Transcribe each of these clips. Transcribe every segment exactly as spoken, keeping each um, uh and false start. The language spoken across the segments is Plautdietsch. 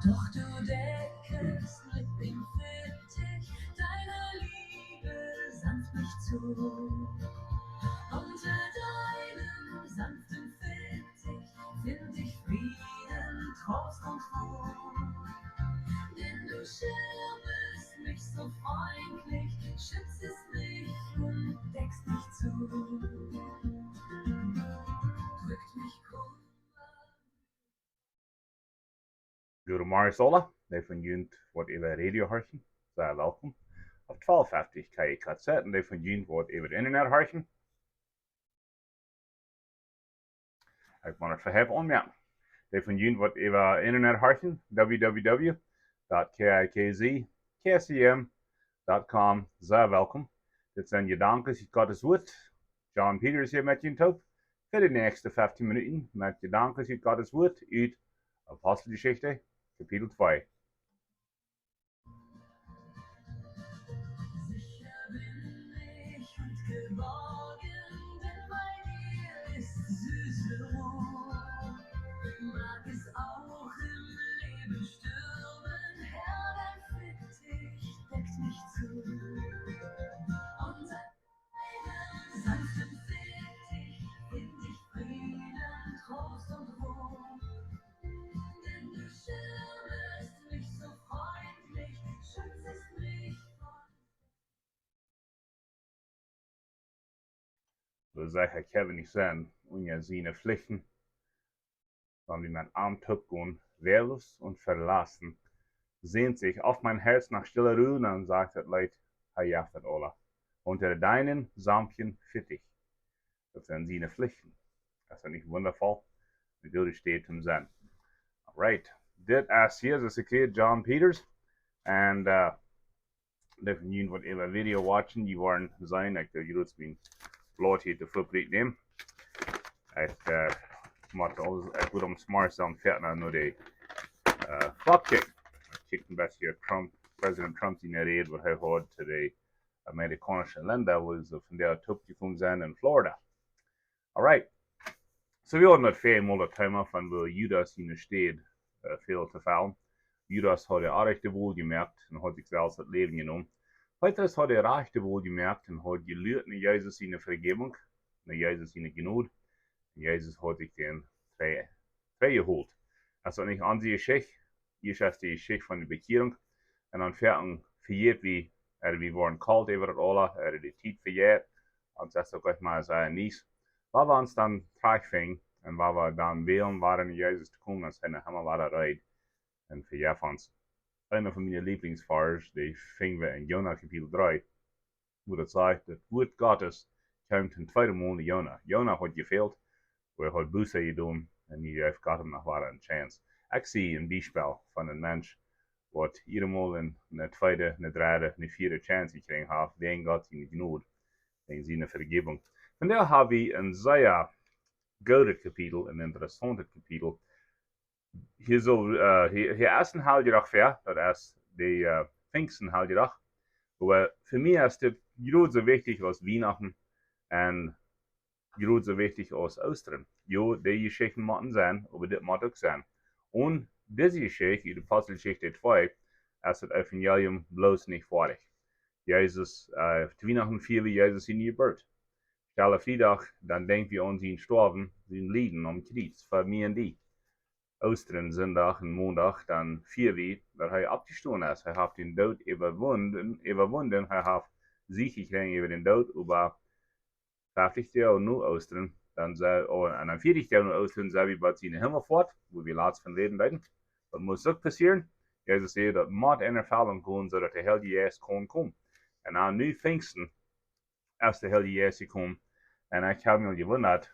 Doch du deckest mit dem Fittich deiner Liebe sanft mich zu. Unter deinem sanften Fittich find ich Frieden, Trost und Ruhe. Denn du schirmest mich so freundlich, schützest mich und deckst mich zu. Drückt mich Kummer Guten Morgen, Sola. Dee von junt waut äwa Radio horchen, sea welkom. Opp twalf fefty K E K Z, un dee von junt waut äwa Internet horchen, ekj mott daut fa hab aunmoaken. Dee von junt waut äwa Internet horchen, W W W dot K I K Z K C M dot com, sea welkom. Dit sent Jedanken ut Gottes Wuat. John Peters hia met junt toop fa de näakjste feftieen Minuten met Jedanken ut Gottes Wuat ut Aposteljeschicht, Kapitel twee. Sicher bin ich und geborgen, denn bei dir ist süße Ruhe. Mag es auch im Leben stürmen, Herr, dein Fittich deckt mich zu. Unter deinem sanften Fittich find ich Frieden, Trost und Ruhe. Denn du schirmest mich so freundlich, schützest mich vor Soo secha kjenn wie nich sennen unja siene Flichten, wan wie met am toop gonen, wehrlos und verlassen, sehnt sich oft mein Herz nach stiller Ruhe, dan sajcht daut Leet, hee jeft daut aula. Unter deinen sanften Fittich. Daut sent siene Flichten. Es daut nich wundaboa? Wie doa steit toom sennen. Alright. Dit es hia, soo aus ekj säd, John Peters. And uh, dee von junt waut äwa Video watchen, dee woaren seenen, ekj doo jrods mien Blaut hia de Fabrik nämen. Ekj, uh, mott aul, ekj mott aum Morjes dan foaken no de uh, Klock kjikjen. Ekj kjikj een bät Trump, President Trump siene Räd, waut hee haud to de amerikaunische Lenda, wua see vondoag toop jekomen sent en Florida. Alright. Soo, wie hauden daut väl mol daut Thema von woo Judas siene Städ uh, väl to faulen. Judas haud de rajchte Wol jemoakt un haud sikj selfst daut Läwen jenomen. Petrus haud de rajchte Wol jemoakt un haud jeluat no Jesus siene Vejäwunk, no Jesus siene Jnod. Un Jesus haud sikj dän trigj, trigjjeholt. Es daut nich onse Jeschicht? Hia es de Jeschicht von de Bekjierunk. Un dan foaken vejät wie, ooda wie woaren kolt äwa daut aula, ooda de Tiet vejät, ons es uk eenjemol sea nice. Wua wie ons dan trajchtfinjen un wua wie dan wellen, wua wie no Jesus to komen, aus hee noch emma wada rät un vejeft ons. Eena von miene Lieblingsvarsch, dee finj wie en Jona Kapitel dree, wua daut sajcht, daut Wuat Gottes kjeem toom tweeden Mol no Jona. Jona haud jefält, woo hee haud Buße jedonen un nu jeef Gott am noch wada eene Chance. Ekj see een Biespel von een Mensch, waut jiedet Mol eene, eene tweede, eene dredde, eene vieede Chance jekjräajen haft, wäajen Gott siene Jnod, wäajen siene Vejäwunk. Vondoag hab wie een sea goodet Kapitel, een interessauntet Kapitel. Hia soo, uh, hia, hia es een Heljedach ver, daut es de uh, Pinjsten Heljedach. Oba fa mie es dit jrod soo wichtich aus Wienachten un jrod soo wichtich aus Oostren. Jo, dee Jeschichten motten sennen, oba dit mott uk sennen. Un dise Jeschicht, de Aposteljeschicht twee, es daut Evangelium bloos nich foadich. Jesus, uh, to Wienachten fia wie Jesus siene Jeburt. Stelle Friedach, dan denkj wie aun sien Stoawen, sien Lieden aum Kjriez, fa mie un die. Oostren Sindach un Mondach, dan fia wie, daut hee oppjestonen es. Hee haft dän Doot äwawunden, äwawunden, hee haft Siech jekjräajen äwa dän Doot, oba fefftich Doag no Oostren, dan sent, oh, un dan vieetich Doag no Oostren sent wie bie siene Himmelfoat, wua wie latst von räden deeden. Daut mott uk passieren. Jesus säd, daut mott eene Erfellunk gonen, soo daut de Heilje Jeist kaun komen. Un dan nu Pinjsten es de Heilje Jeist jekomen. Un ekj hab mie aul jewundat,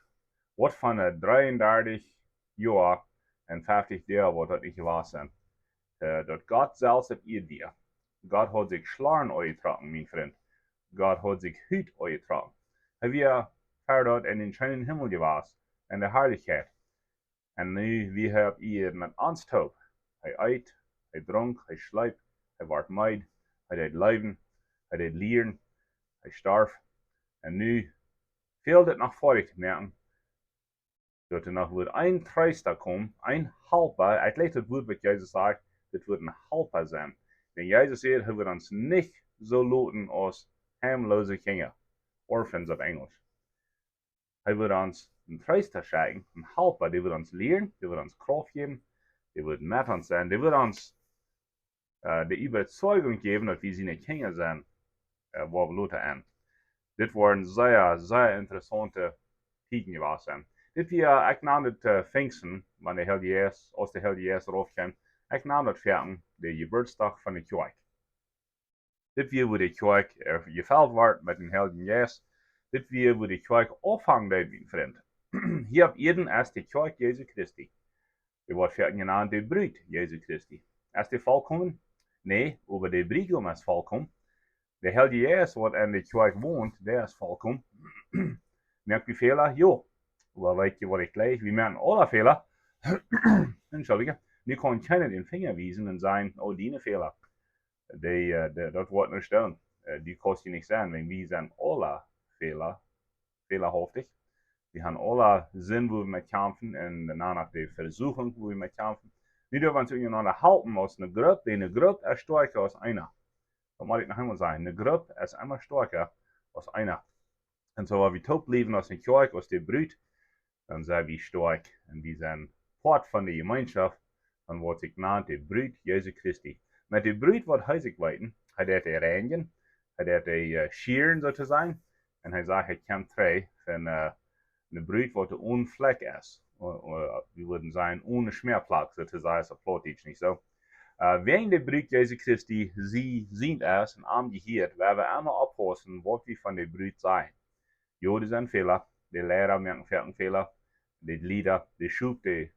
waut von de dreeundartich Joa un fefftich Doag, waut daut nich jewast sent. Uh, daut Gott selfst opp Ieed wia. Gott haud sikj Schlaren aunjetrocken, mien Frint. Gott haud sikj Hut aunjetrocken. Hee wia ver daut en dän scheenen Himmel jewast, en de Harlichkjeit. Un nu wia hee opp Ieed met ons toop. Hee eet, hee drunk, hee schleep, hee wort meed, hee deed leewen, hee deed lieren, hee storf. Un nu fält et noch foadich to moaken, Daut doa noch wudd een Treesta komen, een Halpa. Ekj leew daut Wuat waut Jesus sajcht, dit wudd een Halpa sennen. Wan Jesus sajcht, hee wudd ons nich soo loten aus heimlose Kjinja, orphans opp Enjlisch. Hee wudd ons een Treesta schekjen, een Halpa, dee wudd ons lieren, dee wudd ons Krauft jäwen, dee wudd met ons sennen, dee wudd ons äh, de Äwazeigung jäwen, daut wie siene Kjinja sent, äh, woa wie lota enn. Dit woaren sea, sea interessaunte Tieden jewast sennen. Dit wia, ekj nam daut, äh, Pfingsten, wan de Heilje Jeist, aus de Heilje Jeist rauf kjeem, ekj nam daut foaken de Jeburtsdach von de Kjoakj. Dit wia, wua de Kjoakj, äh, jefelt wort met dän Heiljen Jeist. Dit wia, wua de Kjoakj aunfunk, mien Frint. Hia opp Ieed es de Kjoakj Jesu Christi. Dee woat foaken jenant de Brut Jesu Christi. Es dee volkomen? Nä, oba de Briegaum es volkomen. De Heilje Jeist, waut enn de Kjoakj wont, dee es volkomen. Moak wie Fäla? Jo. Oba weetst waut ekj jleich? Wie moaken aula Fäla. Entschuldigung. Nu kaun kjeena dän Finja wiesen un sajen: "Oh, diene Fäla." Dee, äh, dee, daut woat nich stonen. Äh, dee kost je nich sennen, wan wie sent aula Fäla, fälahauftich. Wie haben aula Sind, wua wie met kjamfen, un doano noch de Vesuchung, wua wie met kjamfen. Nu, daut wie ons unjarenaunda halpen aus eene Grupp, wiels eene Grupp es stoakja aus eena. Daut mott ekj noch eemol sajen. Eene Grupp es emma stoakja aus eena. Un soo, wan wie toop bliewen aus eene Kjoakj, aus de Brut, dan sent wie stoakj un wie sent Poat von de Jemeenschoft, von waut sikj nant de Brut Jesu Christi. Met de Brut woat hee sikj weeten, hee deit dee reinjen, hee deit dee, äh, schieren, soo to sajen. Un hee sajcht, hee kjemt trigj von, äh, eene Brut, waut one Flakj es. Ooda, ooda, wie wudden sajen, one Schmäaplakj, soo to sajen, es opp Plautdietsch, nich soo? Äh, wäajen de Brut Jesu Christi, see sent es un aunjehieet, woa wie emma oppaussen, waut wie von de Brut sajen. Jo, doa sent Fäla. De Liera moaken foaken Fäla. De Liera, de Schop, dee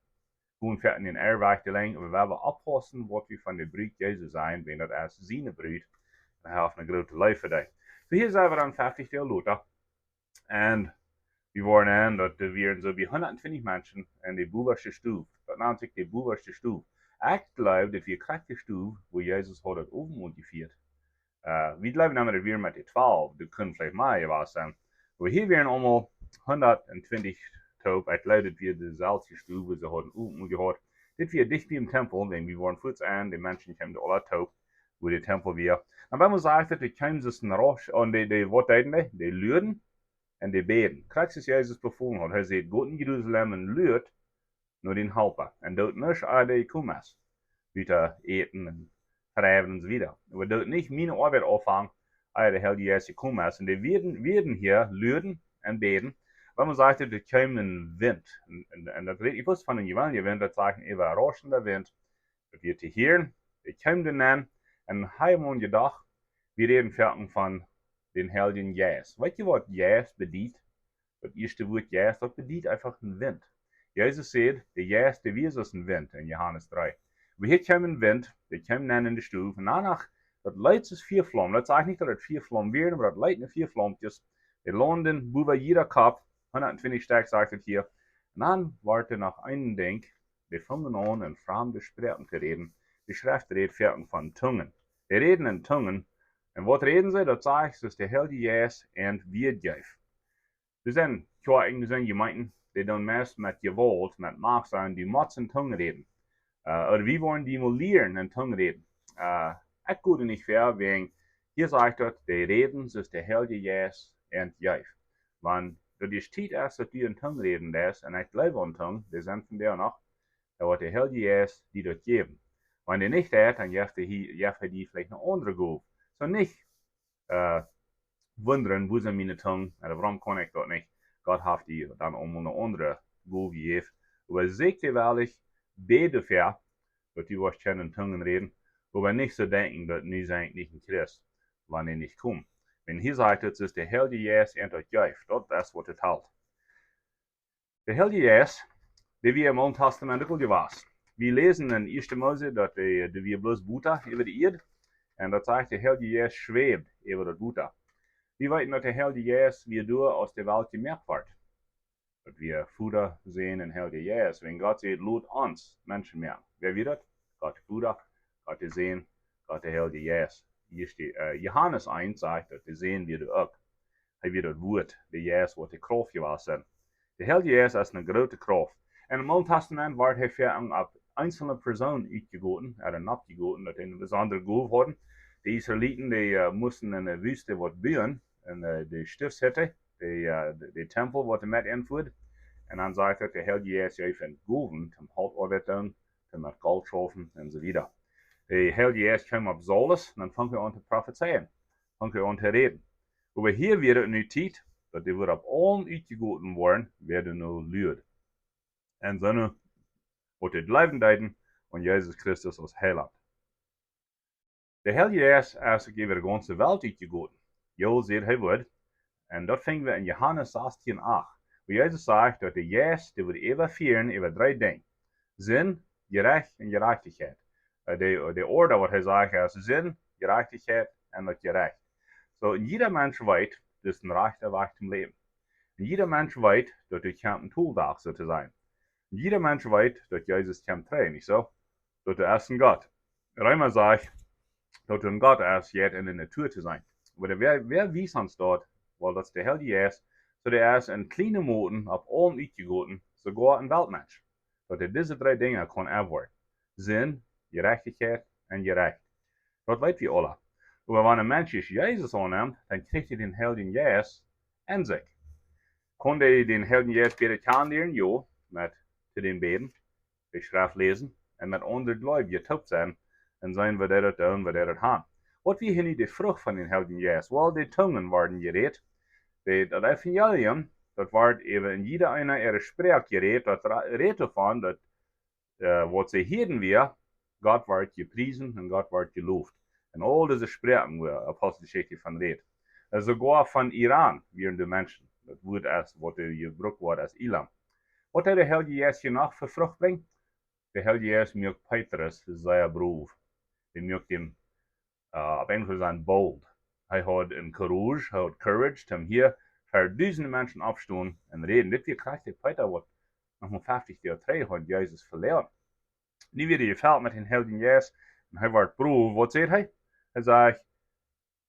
gonen foaken dän Wajch delenj. Oba wie haben oppaussen, waut wie von de Brut Jesu sajen, wiels daut es siene Brut. Un hee haft eene groote Leew fa dee. Soo, hia sent wie dan fefftich Joa lota. Un wie woaren enn, daut doa wieren soo bie hundat twintich Menschen enn de bowaschte Stow. Daut nant sikj de bowaschte Stow. Ekj jleew, daut wia krakjt de Stow, wua Jesus haud daut Owentmol jefieet. Äh, wie jleewen emma, daut wia met de twalf, daut kunn veleicht mea jewast sennen. Oba hia wieren aulemol hundat twintich toop, ekj jleew, daut wia deselwje Stow, wua see hauden Owentmol jehaut. Dit wia dicht biem Tempel, wiels wie woaren fuaz enn, de Menschen kjeemen aula toop, wua de Tempel wia. Un bie mie sajcht daut, dee kjeemen soo aus een Rausch, un dee, dee, waut deeden dee? Dee luaden un dee bäden. Krakjt soo aus Jesus befolen haud. Hee säd: "Got no Jerusalem un luat no dän Halpa. Un doot nuscht, ea dee jekomen es, buta äten un schreien un soo wieda. Oba doot nich miene Oabeit aunfangen, ea de Heilje Jeist jekomen es." Un dee wieren, wieren hia, luaden un bäden. Bie mie sajcht daut, doa kjeem een Wint. Un, un, un daut rät nich bloos von een jeweenelja Wint, daut sajcht een äwarauschenda Wint. Daut wia to hieren, dee kjeem doa nenn, un hee haud jedocht, wie räden foaken von dän Heiljen Jeist. Weetst du, waut Jeist bediet? Daut ieeschte Wuat Jeist, daut bediet eefach een Wint. Jesus säd, de Jeist, dee wia soo aus een Wint enn Johanes dree. Oba hia kjeem een Wint, dee kjeem nenn enn de Stow. Un doano, daut leet soo aus Fiaflaum. Daut sajcht nich, daut daut Fiaflaum wieren, oba daut leet no Fiaflaumkjes. Dee launden bowa jieda Kopp, hundat twintich Stekj, sajcht daut hia. Un dan wort doa noch een Dinkj, dee fungen aun, enn framde Sproaken to räden. De Schreft rät foaken von Tungen. Dee räden enn Tungen. Un waut räden see? Daut sajcht, soo aus de Heilje Jeist an wieda jeef. Doa sent Kjoakjen, doa sent Jemeenten, dee doonen meist met Jewault, met Macht sajen, dee motten enn Tungen räden. Äh, ooda wie wellen die mol lieren enn Tungen räden. Äh, ekj wudd nich ver wäajen, hia sajcht daut, dee räden, soo aus de Heilje Jeist an jeef. Wan daut de Tiet es, daut du enn Tungen räden deist, un ekj jleew aun Tungen, dee sent vondoag noch, dan woat de Heilje Jeist die daut jäwen. Wan dee nich deit, dan jeft hee, jeft hee die veleicht eene aundre Gow. Soo nich, äh, wundren, woo sent miene Tungen, un wuarom kaun ekj daut nich? Gott haft die dan aulemol eene aundre Gow jejäft. Oba secha well ekj bäden doafäa, daut du woascht kjennen enn Tungen räden, oba nich soo denkjen, daut nu sie ekj nich een Christ, wan ekj nich kom. Wan hia sajcht, daut es de Heilje Jeist an daut jeef, daut es waut et helt. De Heilje Jeist, dee wia em Oolen Tastament uk aul jewast. Wie läsen enn ieeschte Mose, daut dee, dee wia bloos Wota äwa de Ieed. Un daut sajcht, de Heilje Jeist schwäwd äwa daut Wota. Wie weeten, daut de Heilje Jeist wia doa, aus de Welt jemoakt wort. Daut wia Voda, Sän un Heilja Jeist. Wan Gott säd: "Lot ons Menschen moaken." Wäa wia daut? Gott de Voda, Gott de Sän, Gott de Heilja Jeist. Hia steit, äh, Johanes eent sajcht, daut de Sän wia doa uk. Hee wia daut Wuat, de Jeist, waut de Krauft jewast es. De Heilje Jeist es eene groote Krauft. En daut Oole Tastament wort hee fa een opp eenzelne Persoonen utjegoten, ooda oppjegoten, daut see eene besondre Gow hauden. De Israeliten, dee äh, musten en de Wüste waut buen, en äh, de Stiftshütte, de, äh, de, de Tempel waut met enfoat. En dan sajcht et, de Heilje Jeist jeef an Gowen, toom Holtoabeit doonen, toom met Golt schaufen un soo wieda. De Heilje Jeist kjeem opp Saulus, dan funk hee aun to profezeien, funk hee aun to räden. Oba hia wia et nu Tiet, daut dee wudd opp aulen utjegoten woaren, wäa doano luad. En soone, waut dee jleewen deeden aun Jesus Christus aus Heilaunt. De Heilje Jeist es uk äwa de gaunze Welt utjegoten. Joel säd, hee wudd. En daut finj wie en Johanes sastieen acht, wua Jesus sajcht, daut de Jeist, dee wudd äwafieren äwa dree Dinja: Sind, Jerecht un Jerajchtichkjeit. Äh, de, de Orde, waut hee sajcht, es Sind, Jerajchtichkjeit un daut Jerecht. Soo, un jieda Mensch weet, daut es een rajchta Wajch toom läwen. Un jieda Mensch weet, daut doa kjemt een Toldach, soo to sajen. Un jieda Mensch weet, daut Jesus kjemt trigj, nich soo? Daut doa es een Gott. Reema sajcht, daut doa een Gott es, jeit en de Natua to sennen. Oba wäa, wäa wiest ons daut? Well, daut es de Heilje Jeist. Soo, dee es en kjliene Moten opp aulen utjegoten, soogoa een Weltmensch. Daut hee dise dree Dinja kaun erwoaren: Sind, Jerajchtichkjeit un Jerecht. Daut weet wie aula. Oba wan een Mensch ieescht Jesus aunnemt, dan kjricht hee dän Heiljen Jeist en sikj. Kaun dee dän Heiljen Jeist bäta kjanen lieren? Jo, met to dän bäden, de Schreft läsen un met aundre Jleewje toop sennen un seenen, waut dee daut doonen, waut dee daut haben. Waut wia hia nu de Frucht von dän Heiljen Jeist? Well, de Tungen worden jerät. De, daut Evangelium, daut wort äwa en jieda eena äare Sproak jerät, daut ra-, rät doavon, daut äh, waut see hieeden wia, Gott wort jepriesen un Gott wort jeloft. En aul dise Sproaken, wua Aposteljeschicht von rät. Äh, soogoa von Iran wieren de Menschen, daut Wuat es, waut doa jebrukt woat aus Ilam. Waut deed de Heilje Jeist hia noch fa Frucht brinjen? De Heilje Jeist muak Petrus sea brow. Dee muak am äh, opp eenen Faust sea bold. Hee haud een Courage, hee haud Courage, toom hia ver dusende Menschen oppstonen un räden. Dit wia krakjt de Petrus, waut noch mau feftich Joa trigj haud Jesus veloaren. Nu wia hee jefelt met dän Heiljen Jeist un hee wort brow. Waut säd hee? Hee säd,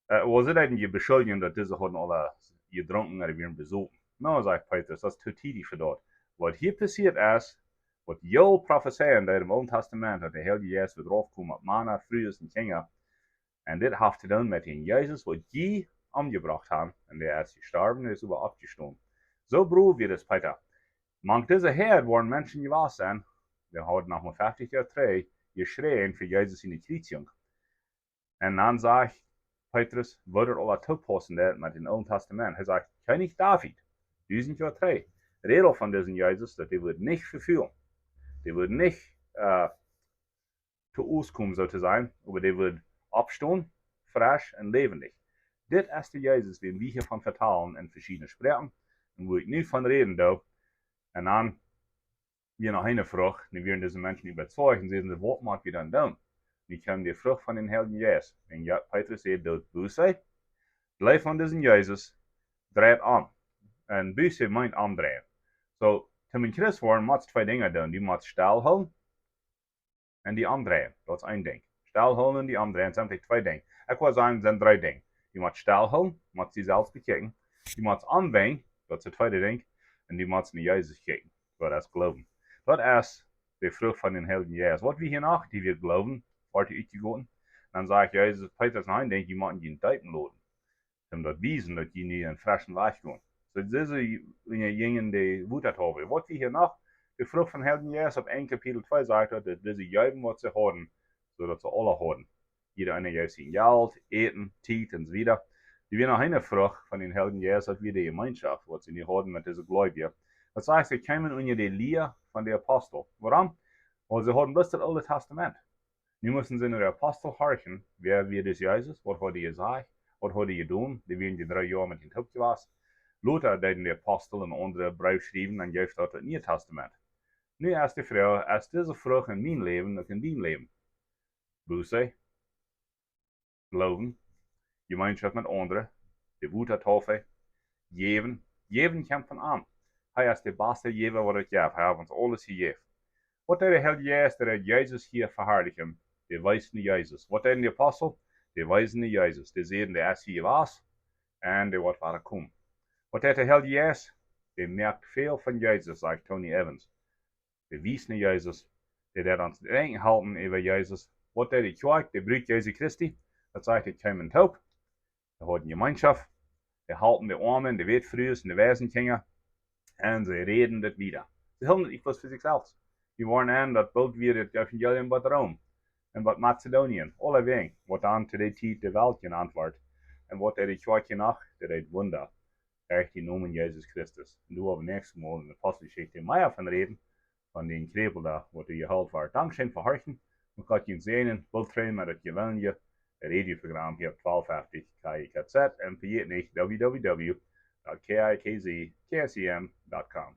äh, waut säd hee, dee beschuldjen, daut dise hauden aula jedrunken ooda wieren besopen. No, sajcht Petrus, daut es too tiedich fa daut. Waut hia passieet es, waut Joel profezeien deed em Oolen Tastament, daut de Heilje Jeist wudd raufkomen opp Mana, Frues un Kjinja. Un dit haft to doonen met dän Jesus, waut jie omjebrocht haben, un dee es jestorwen, dee es oba oppjestonen. Soo brow wia dis Petrus. Mank dise Häad woaren Menschen jewast sennen, dee hauden noch mau feftich Joa trigj jeschräajen fa Jesus siene Kjriezjunk. Un dan sajcht Petrus, woo daut aula toopaussen deed met dän Oolen Tastament. Hee sajcht, Kjennich David, dusend Joa trigj, räd aul von disen Jesus, daut dee wudd nich vefolen. Dee wudd nich, äh, to Ons komen, soo to sajen, oba dee wudd oppstonen, fresch un läwendich. Dit es de Jesus, wäm wie hia von vetalen en veschiedne Sproaken, un wua ekj nu von räden doo. Un dan wia noch eene Frucht, nu wieren dise Menschen äwazeicht un säden see, waut motten wie dan doonen? Nu kjeem de Frucht von dän Heiljen Jeist. Un jo, Petrus säd, doot Buße, jleeft aun disen Jesus, dreit om. Un Buße meent omdreien. Soo, toom een Christ woaren, motst twee Dinja doonen. Du motst stellhoolen un die omdreien. Daut es een Dinkj. Stellhoolen un die omdreien, sent twee Dinja. Ekj wudd sajen, sent dree Dinja. Du motst stellhoolen, motst die selfst bekjikjen. Du motst omwenjen, daut es daut tweede Dinkj. Un du motst no Jesus kjikjen. Daut es Gloowen. Daut es de Frucht von dän Heiljen Jeist. Waut wie hia noch, dee wie gloowen, woat utjegoten. Dan sajcht Jesus, Petrus, nä, ekj denkj, jie motten junt deepen loten, om daut to wiesen, daut jie nu een freschen Wajch gonen. Soo, dise jinjen de Wota Taufe. Waut wie hia noch, de Frucht von Heiljen Jeist, opp een Kapitel twee sajcht daut, daut dise jeewen, waut see hauden, soo daut see aules hauden. Jieda eena jeef sien Jelt, Äten, Tiet un soo wieda. Dee wia noch eene Frucht von dän Heiljen Jeist, daut wia de Jemeenschoft, waut see nu hauden met dise Gleubje. Daut sajcht, see kjeemen unja de Lia von de Apostel. Wuarom? Wiels see hauden bloos daut Oole Tastament. Nu musten see no de Apostel horchen, wäa wia dis Jesus, waut haud hee jesajcht, waut haud hee jedonen, dee wieren dee dree Joa met am toop jewast. Lota deeden de Apostel een aundren Breef schriewen, dan jeef daut daut Niee Tastament. Nu es de Froag, es dise Frucht en mien Läwen uk en dien Läwen? Buße, Gloowen, Jemeenschoft met aundre, de Wota Taufe, jäwen. Jäwen kjemt von am. Hee es de baste Jäwa, waut et jeft. Hee haft ons aules jejäft. Waut deed de Heilje Jeist, dee deed Jesus hia veharlichen? Dee wees no Jesus. Waut deeden de Apostel? Dee weesen no Jesus. Dee säden, dee es hia jewast un dee woat wada komen. Waut deed de Heilje Jeist? dee moakt väl von Jesus, sajcht Tony Evans. Dee wiest no Jesus, dee deit ons denkjen halpen äwa Jesus. Waut deit de Kjoakj, dee Brut Jesu Christi? Daut sajcht, dee kjeemen toop, dee hauden Jemeenschoft, dee halpen de Oamen, de Wätfrues un de Waisenkjinja, un see räden daut wieda. See hilden daut nich bloos fa sikj selfst. Dee wieren en, daut boolt wia daut Evangelium bot Rom un bot Mazedonien, aulewäajen, waut dan to dee Tiet de Welt jenant wort. Un waut deit de Kjoakj noch? Dee deit Wunda derch dän Nomen Jesus Christus. Un doa woa wie näakjstet Mol en de Aposteljeschicht mea von räden, von dän Kjräpel doa, waut doa jeheelt wort. Dankscheen fa horchen. Mucht Gott junt säajnen. Boolt trigj met daut jeweenelje Radioprogramm hia opp twalf fefti K I K Z un vejät nich w W W dot K I K Z K S E M dot com.